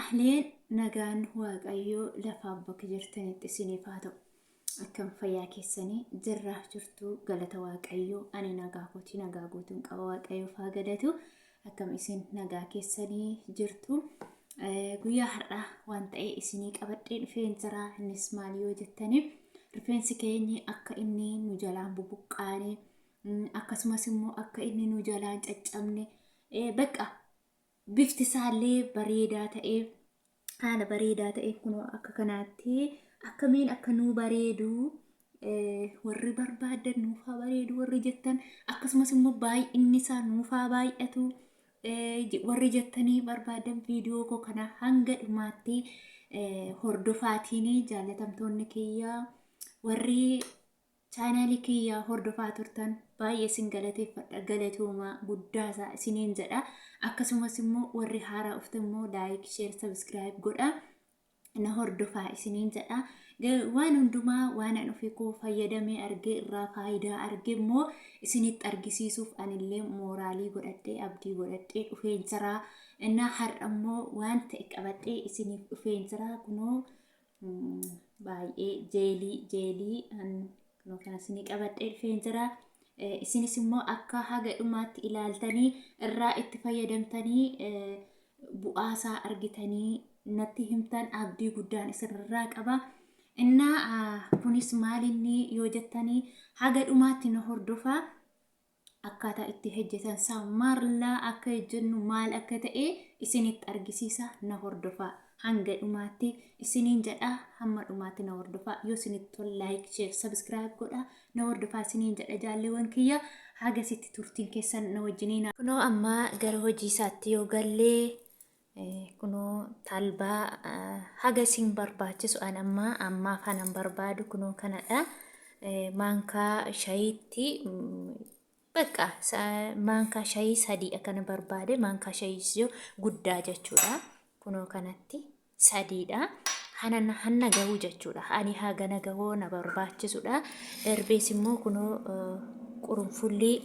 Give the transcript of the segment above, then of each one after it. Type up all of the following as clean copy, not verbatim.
Ahleen nagaan Waaqayyoo lafaaf bakka jirtanitti isiniif haa ta'u. Akkam fayyaa keessanii jirraa jirtuu galata Waaqayyoo ani nagaa kooti nagaa guutuun qaba Waaqayyoof haa galatu. Akkam isin nagaa keessanii jirtu. Guyyaa har'aa waan ta'e isinii qabadhee dhufeen jira. Innis maal yoo jettanii rifeensi keenyi akka inni nu jalaan bubuqqaane akkasumas immoo akka inni nu jalaan caccabne bakka Bifti isaallee bareedaa ta'ee haala bareedaa ta'e kunoo akka kanaatti akkamiin akka nuu bareedu warri barbaadan nuuf haa bareedu warri jettan akkasumas immoo baay'inni isaa nuuf haa baay'atu warri jettanii barbaadan viidiyoo koo kana hanga dhumaatti hordofaatiin jaallatamtoonni kiyya warri Chaanaalii kiyya hordofaa turtan baay'ee isin galateeffadha galatoomaa guddaasaa isiniin jedha. Akkasumas immoo warri haaraa dhuftan immoo like, share, subscribe godha. Na hordofaa isiniin jedha. Waan hundumaa waan an ofii koo fayyadamee argee irraa faayidaa arge immoo isinitti argisiisuuf anillee mooraalii godhadhee abdii godhadhee dhufeen jira. Innaa har'a immoo waan ta'e qabadhee isiniif dhufeen jira kunoo baay'ee jeelii jeelii kunoo kana isinii qabadhee dhufeen jira. Isinis immoo akka haga dhumaatti ilaaltanii irraa itti fayyadamtanii bu'aasaa argitanii natti himtan abdii guddaan isinirraa qaba. Innaa kunis maalinni yoo jettanii haga dhumaatti na hordofaa. Akkaataa itti hojjetan isaa maarlaa akka hojjennu maal akka ta'e isinitti argisiisa na hordofaa hanga dhumaatti isiniin jedha hamma dhumaatti na hordofaa yoo isinitti tole like share subscribe godha na hordofaa isiniin jedha jaalleewwan kiyya haga sitti turtiin keessan na wajjiniin. Kunoo amma gara hojii isaatti yoo gallee kunoo talbaa haga isin barbaachisu an amma ammaaf kanan barbaadu kunoo kanadha. Maankaa shayiitti bakka maankaa shayii sadii akkana barbaade maankaa shayii guddaa jechuudha. Kunoo kanatti sadiidha. Hanan hanna gahuu jechuudha. Ani hagana gahoo na barbaachisudha. Darbees immoo kunoo qurunfullii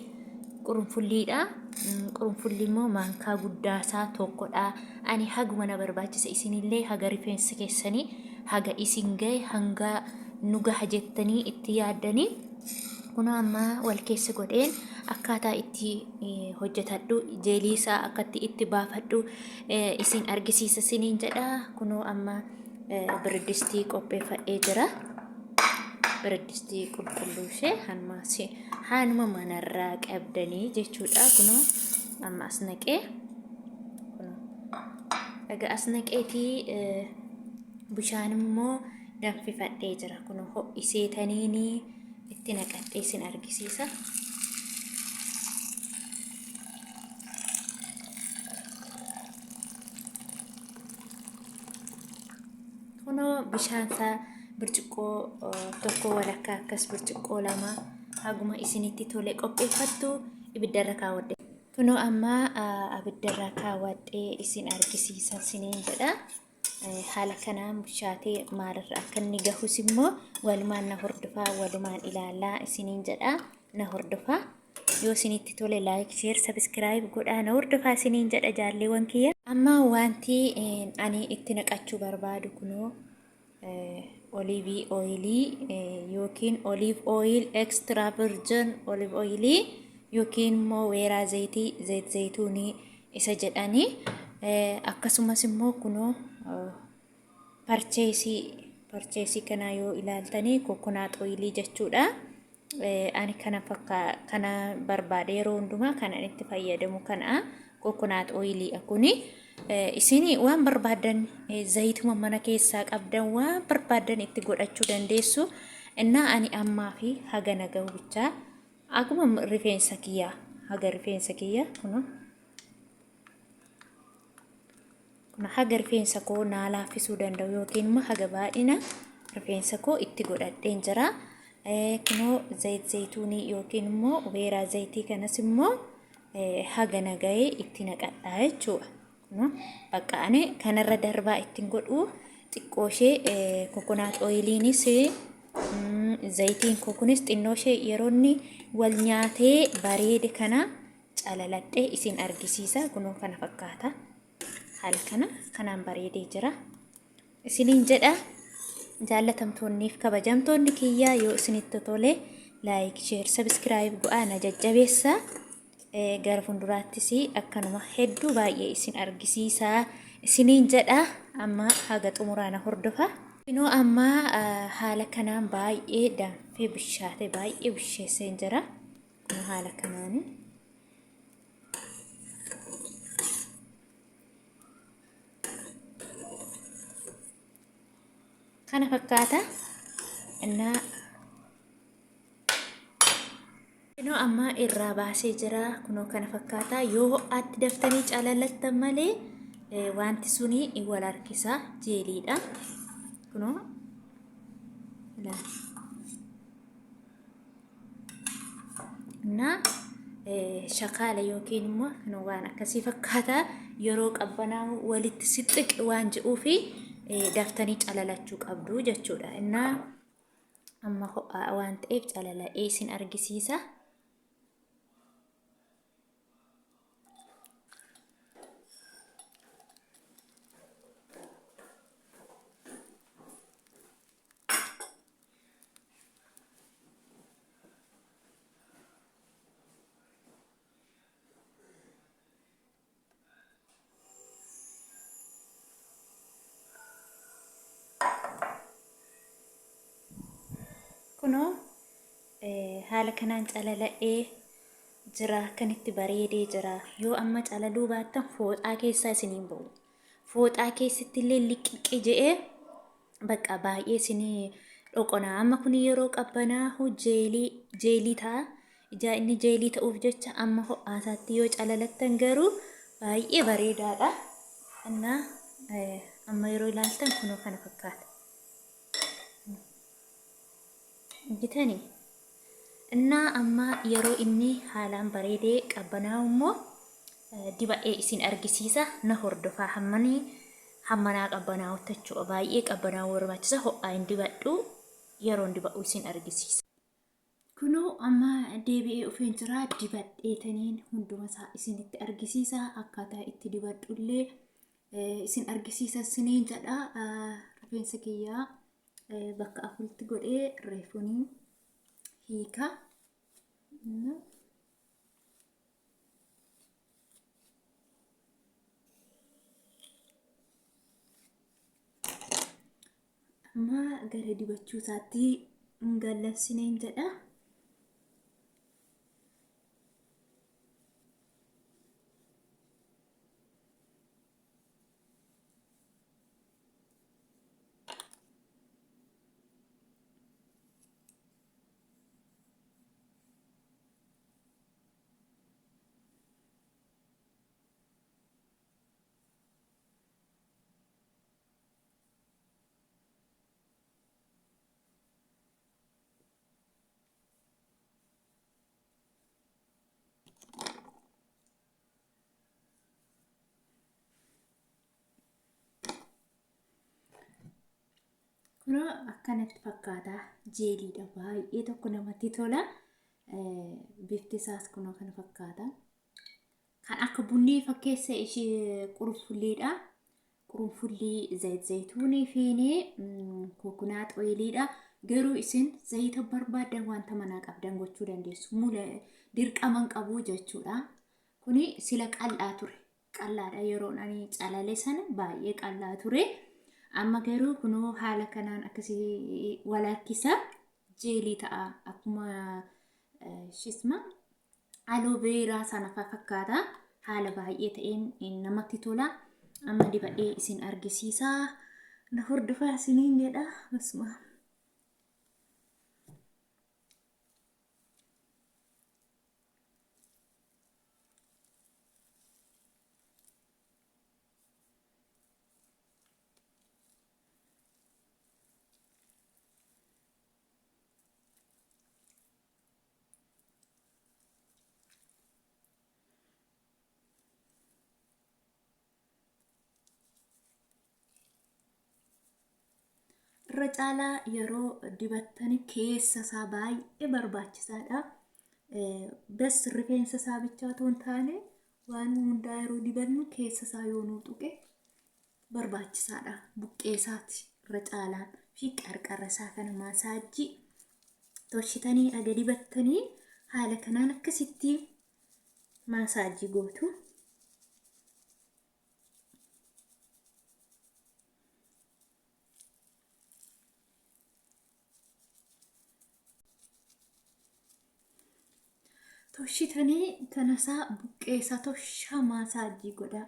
qurunfulliidha. Qurunfulli immoo maankaa guddaa isaa tokkodha. Ani haguma na barbaachisa isinillee haga rifeensa keessanii haga isin gahe hanga nu gaha jettanii itti yaaddanii kunoo amma wal keessa godheen akkaataa itti hojjetadhu jeelii isaa akkatti itti baafadhu isin argisiisa isiniin jedha kunoo amma biridistii qopheeffadhee jira. Biridistii qulqulluu ishee hanuma haanuma manarraa qabdanii jechuudha kunoo amma as naqee kunoo egaa as naqeetii bishaan immoo danfifadhee jira kunoo ho'iseetaniini itti naqadhee isin argisiisa. Kunoo bishaan isaa birciqqoo tokko walakkaa akkas birciqqoo lama haguma isinitti tole qopheeffattu ibiddarra kaawwadhe. Kunoo amma abiddarra kaawwadhee isin argisiisa isiniin jedha. Haala kanaan bishaatee maalirra akka inni gahus immoo walumaan na hordofaa walumaan ilaalaa isiniin jedha na hordofaa. Yoo isinitti tole like, share, subscribe godhaa na hordofaa isiniin jedha jaalleewwan kiyya. Amma wanti ani itti naqachuu barbaadu kunoo oliivii ooyilii yookiin oliiv ooyil extra virgin oliiv ooyilii yookiin immoo weeraa zayitii zayit zayituunii isa jedhanii akkasumas immoo kunoo parcheesii parcheesii kanaa yoo ilaaltanii kokonaat ooyilii jechuudha. Ani kana fakka kana barbaade yeroo hundumaa kanan itti fayyadamu kana kokonaat ooyiliidha kuni. Isin waan barbaadan zayituma mana keessaa qabdan waan barbaadan itti godhachuu dandeessu. Innaa ani ammaa fi hagana gahu bichaa akkuma rifeensa kiyyaa haga rifeensa kiyya kunoo. Kun haga rifeensa koo naa laaffisuu danda'u yookiin immoo haga baay'ina rifeensa koo itti godhadheen jira. Kunoo zayit zayituunii yookiin immoo weeraa zayitii kanas immoo haga na ga'ee itti naqadhaa jechuudha. Kunoo bakka ani kanarra darbaa ittiin godhu xiqqoo ishee kokonaat ooyiliinis zayitiin koo kunis xinnoo ishee yeroo inni wal nyaatee bareede kana calaladhee isin argisiisa. Kunoo kana fakkaata. Haala kana kanaan bareedee jira. Isiniin jedha jaallatamtoonniif kabajamtoonni kiyyaa yoo isinitti tole like, share, subscribe godhaa na jajjabeessaa. Gara fuulduraattis akkanuma hedduu baay'ee isin argisiisaa isiniin jedha. Amma haga xumuraa na hordofa. Inoo amma haala kanaan baay'ee danfee bishaate baay'ee bisheessee jira. Kun haala kanaani. Kana fakkaata. Innaa Kunoo amma irraa baasee jira. Kunoo kana fakkaata. Yoo ho'aatti daftanii calalattan malee wanti suni wal harkisa. Jeeliidha. Kunoo. Innaa shakaala yookiin immoo kunoo waan akkasii fakkaata. Yeroo qabbanaa'u walitti sixxiqi waan jedhuufi daftanii calalachuu qabdu jechuudha. Innaa amma ho'aa waan ta'eef calala'ee isin argisiisa. Kunoo haala kanaan calala'ee jira akkanitti bareedee jira. Yoo amma calaluu baattan fooxaa keessaa isiniin ba'u. Fooxaa keessatti illee liqiqqi je'ee bakka baay'ee isinii dhoqona. Amma kun yeroo qabbanaahu jeelii jeelii ta'a. Ijaa inni jeelii ta'uuf jecha amma ho'aasaatti yoo calalattan garuu baay'ee bareedaadha. Innaa amma yeroo ilaaltan kunoo kana fakkaata. Argitanii? Innaa amma yeroo inni haalaan bareedee qabbanaa'u immoo dibadhee isin argisiisa na hordofaa hammanii hammanaa qabbanaa'utti jechuudha. Baay'ee qabbanaa'uu barbaachisa. Ho'aa hin dibadhu yeroon dibadhu isin argisiisa. Kunoo amma deebi'ee dhufeen jira dibadheetaniin hunduma isaa isinitti argisiisa akkaataa itti dibadhullee isin argisiisa isiniin jedha rifeensa kiyyaa bakka afuritti godhee reefuun hiika. Amma gara dibachuu isaatti hin gallabsineen jedha. Kunoo akkanatti fakkaata. Jeeliidha baay'ee tokko namatti tola. Bifti isaas kunoo kana fakkaata. Kan akka bunnii fakkeessa ishee qurunfulliidha. Qurunfullii zayit zayituunii fi kokonaat oiliidha. Garuu isin zayita barbaaddan wanta manaa qabdan gochuu dandeessu. Mula dirqama hin qabu jechuudha. Kuni sila qal'aa ture. Qal'aadha yeroon ani calale sana baay'ee qal'aa ture. Amma garuu kunoo haala kanaan akkasii wal harkisa jeelii ta'a akkuma shisma aloo veeraa sana fakkaata. Haala baay'ee ta'een namatti tola. Amma dibadhee isin argisiisa. Na hordofaa isiniin jedha. Basuma. Irra caalaa yeroo dibattani keessa isaa baay'ee barbaachisaadha. Bas rifeensa isaa bichaa otoo hin taane waan hundaa yeroo dibannu keessa isaa yoo nuu tuqe Barbaachisaadha. Buqqee isaati irra caalaan fi qarqara isaa kana maasaajii tolchitanii aga dibattanii haala kanaan akkasitti maasaajii gootu. Toshitanii kanasaa buqqeesaa toshaa maasaajii godhaa.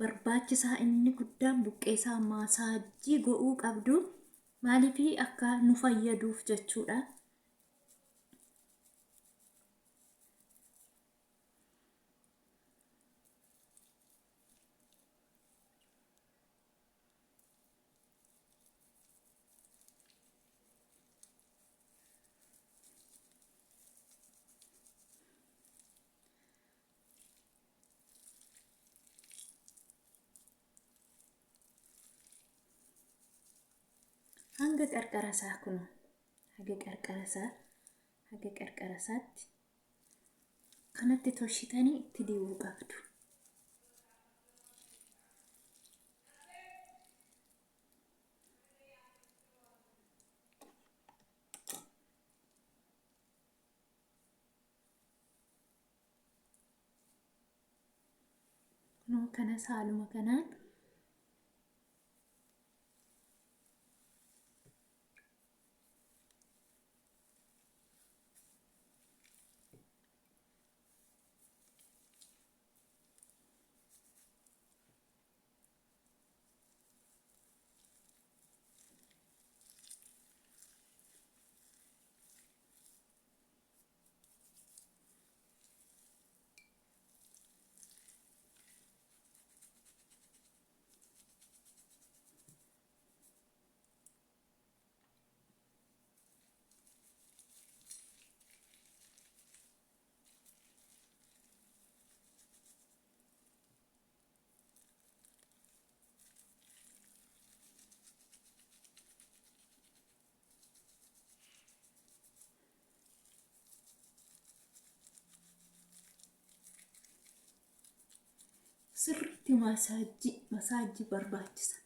Barbaachisaa inni guddaan buqqeesaa maasaajii go'uu qabdu. Maaliif akka nu fayyaduuf jechuudha. Hanga qarqara isaa kun haga qarqara isaa haga qarqara isaatti kanatti toshitanii itti dibuu qabdu. Kunoo kanas haaluma kanaan sirriitti masaajii masaajii barbaachisa.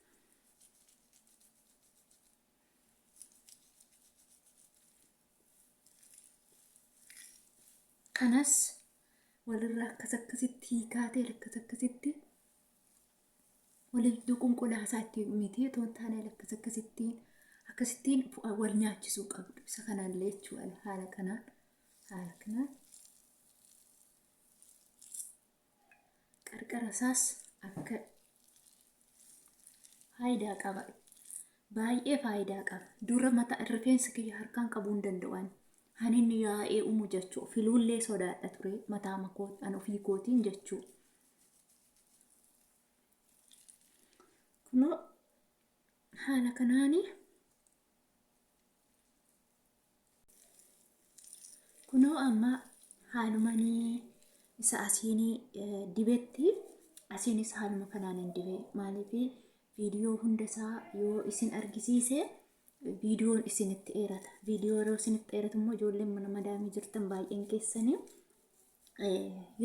Kanas walirraa akkas akkasitti hiikaatee akkas akkasitti walitti qunqulaasaa itti miti otoo hin taane akkas akkasittiin akkasittiin wal nyaachisuu qabdu. Isa kanallee jechuudha haala kanaan haala kanaan qarqara isaas akka faayidaa qaba. Baay'ee faayidaa qaba. Dura mata rifeensa kiyya harkaan qabuu hin danda'u ani. Kan inni yaa'ee umu jechuu filuullee sodaadha ture mataa makoo an ofii kootiin jechuu. Kunoo haala kanaani Kunoo amma haalumanii isa asiinii dibetti asiinis haaluma kanaan hin dibe maaliif viidiyoo hunda isaa yoo isin argisiise viidiyoon isinitti dheerata viidiyoo yeroo isinitti dheeratu immoo ijoolleen mana madaamii jirtan baay'een keessanii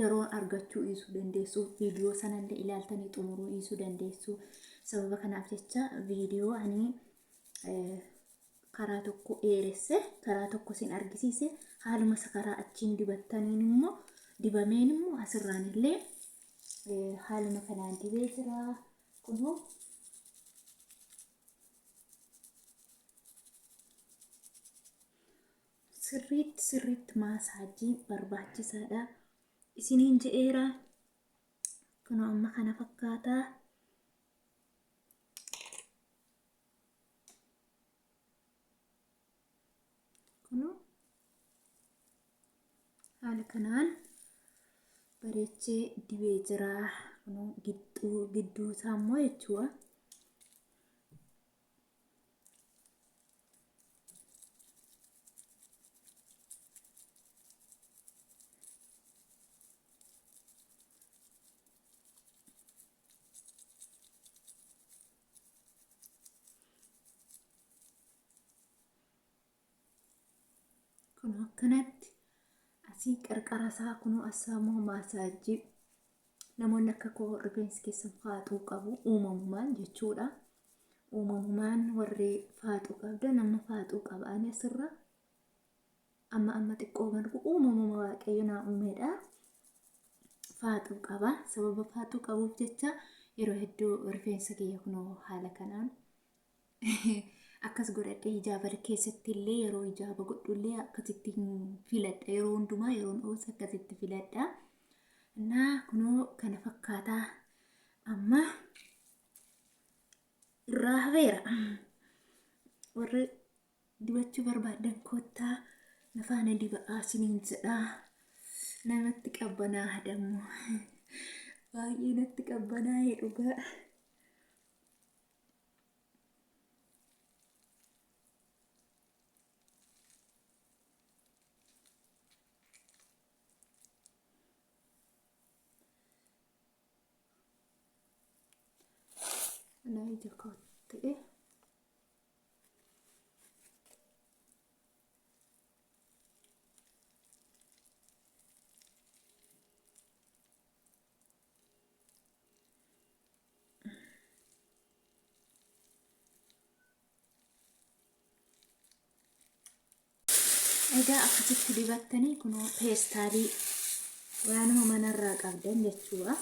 yeroo argachuu dhiisuu dandeessu viidiyoo sanallee ilaaltanii xumuruu dhiisuu dandeessu sababa kanaaf jecha viidiyoo ani karaa tokko dheeresse karaa tokko isin argisiise haaluma isa karaa achiin dibattaniin immoo dibameen immoo asirraan illee haaluma kanaan dibee jira kunoo sirriitti sirriitti maasaajii barbaachisaadha isiniin je'eera kunoo amma kana fakkaataa. Kunoo haala kanaan bareechee dibee jira. Kunoo gidduu gidduu isaa immoo jechuudha. Kunoo akkanatti asii qarqara isaa kunoo asaa immoo maasaajii Namoonni akka koo rifeensi keessan faaxuu qabu uumamumaan jechuudha. Uumamumaan warri faaxuu qabda nama faaxuu qaba ani asirra amma amma xiqqoo margu uumamuma waaqayyo naa uumeedha. Faaxuu qaba. Sababa faaxuu qabuuf jecha yeroo hedduu rifeensa kiyya kunoo haala kanaan akkas godhadhee hijaaba keessatti illee yeroo hijaaba godhu illee akkasitti filadha. Yeroo hundumaa yeroon oolus akkasitti filadha. Naa kunoo kana fakkaataa amma irraa hafeera. Warri dibachuu barbaaddan koottaa na faana diba'aa isiniin jedha. Namatti qabbanaa dammoo. Baay'ee natti qabbanaa'ee dhugaa. Na ija koo ta'e. Egaa akkasitti dibattanii kunoo peestaalii waanuma manarraa qabdan jechuudha.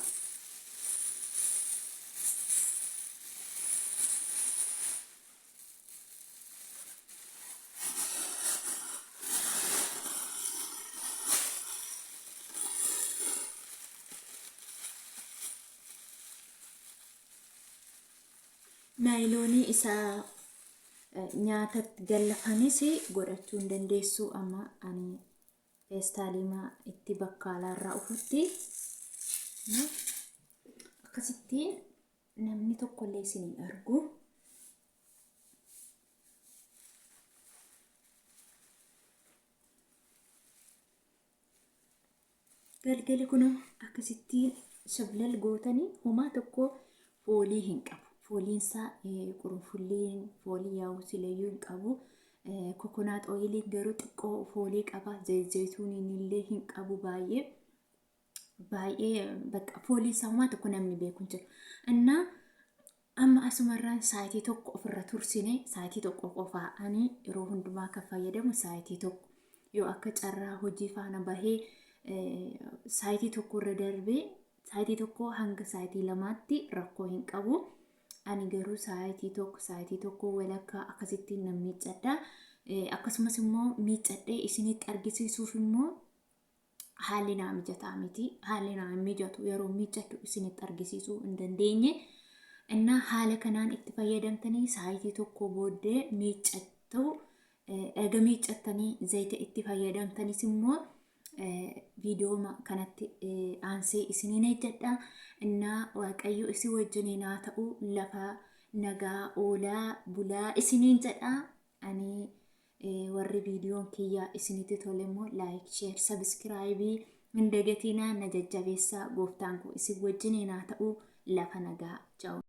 Naayiloonii isa nyaatatti gallafanis godhachuu hin dandeessu. Amma ani feestaaliima itti bakkaalaarraa ufutti akkasittiin namni tokkollee isin hin argu. Galgala kunoo akkasittiin shablal gootanii homaa tokko foolii hin qabu. Fooliin isaa qurunfulliin foolii yaa'u silayyuu hin qabu. Kokonaat ooyiliin garuu xiqqoo foolii qaba. Zayituuniin illee hin qabu baay'ee. Baay'ee bakka foolii isaa homaa tokko namni beeku hin jiru. Innaa amma asumarraan sa'aatii tokko ofirra tursine sa'aatii tokko qofaa ani yeroo hundumaa kan fayyadamu sa'aatii tokko yoo akka carraa hojii faana bahee sa'aatii tokko irra darbee sa'aatii tokko hanga sa'aatii lamaatti rakkoo hin qabu. Ani garuu sa'aatii tokko sa'aatii tokko walakkaa akkasittiin nan miiccadha. Akkasumas immoo miiccadhee isinitti argisiisuuf immoo haalli naa mijataa miti. Haalli naa hin mijatu yeroo miiccadhu isinitti argisiisuu hin dandeenye. Innaa haala kanaan itti fayyadamtanii sa'aatii tokko booddee miiccattu. Erga miiccattanii zayita itti fayyadamtanis immoo viidiyoo kanatti aansee isiniin hojjedha. Innaa Waaqayyo isin wajjiniin haa ta'u lafa nagaa oolaa bulaa isiniin jedha. Ani warri viidiyoon kiyya isinitti tole immoo like share sabiskiraayibii hin dagatinaa na jajjabeessaa gooftaan koo isin wajjiniin haa ta'u lafa nagaa ciao.